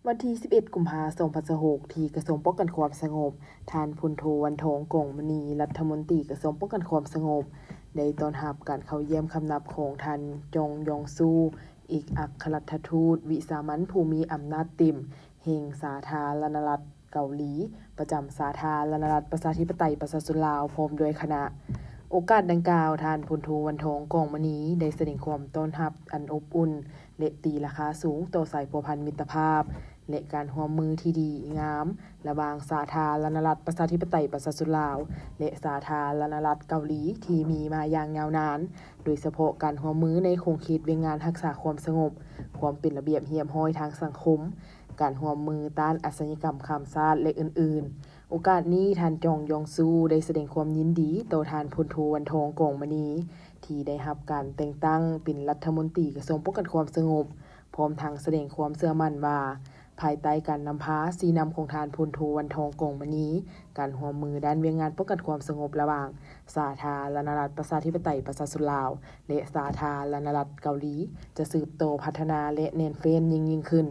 ວັນທີສິບເອັດ ກຸມພາ ສອງພັນຊາວຫົກ ທີ່ກະຊວງປ້ອງກັນຄວາມສະຫງົບ, ທ່ານ ພົນໂທ ວັນທອງ ກອງມະນີ ລັດຖະມົນຕີກະຊວງປ້ອງກັນຄວາມສະຫງົບ ໄດ້ຕ້ອນຮັບການເຂົ້າຢ້ຽມຄຳນັບຂອງທ່ານ ຈອງ ຢອງຊູ ເອກອັກຄະລັດຖະທູດວິສາມັນຜູ້ມີອຳນາດເຕັມແຫ່ງສາທາລະນະລັດເກົາຫຼີ ປະຈຳສາທາລະນະລັດປະຊາທິປະໄຕປະຊາຊົນລາວ ພ້ອມດ້ວຍຄະນະ. ໂອກາດດັ່ງກ່າວ, ທ່ານ ພົນໂທ ວັນທອງ ກອງມະນີ ໄດ້ສະແດງຄວາມຕ້ອນຮັບອັນອົບອຸ່ນ ແລະ ຕີລາຄາສູງຕໍ່ສາຍພົວພັນມິດຕະພາບ ແລະ ການຮ່ວມມືທີ່ດີງາມ ລະຫວ່າງສາທາລະນະລັດປະຊາທິປະໄຕປະຊາຊົນລາວ ແລະ ສາທາລະນະລັດເກົາຫຼີ ທີ່ມີມາຢ່າງຍາວນານ, ໂດຍສະເພາະການຮ່ວມມືໃນຂົງເຂດວຽກງານຮັກສາຄວາມສະຫງົບ, ຄວາມເປັນລະບຽບຮຽບຮ້ອຍທາງສັງຄົມ, ການຮ່ວມມືຕ້ານອາຊະຍາກຳຂ້າມຊາດ ແລະ ອື່ນໆ. ໂອກາດນີ້, ທ່ານ ຈອງ ຢອງຊູ ໄດ້ສະແດງຄວາມຍິນດີຕໍ່ທ່ານ ພົນໂທ ວັນທອງ ກອງມະນີ ທີ່ໄດ້ຮັບການແຕ່ງຕັ້ງເປັນລັດຖະມົນຕີກະຊວງປ້ອງກັນຄວາມສະຫງົບ, ພ້ອມທັງສະແດງຄວາມເຊື່ອໝັ້ນວ່າ ພາຍໃຕ້ການນຳພາຊີ້ນຳຂອງທ່ານ ພົນໂທ ວັນທອງ ກອງມະນີ, ການຮ່ວມມືດ້ານວຽກງານປ້ອງກັນຄວາມສະຫງົບລະຫວ່າງສາທາລະນະລັດປະຊາທິປະໄຕປະຊາຊົນລາວ ແລະ ສາທາລະນະລັດເກົາຫຼີ ຈະສືບຕໍ່ພັດທະນາ ແລະ ແໜ້ນແຟ້ນຍິ່ງໆຂຶ້ນ.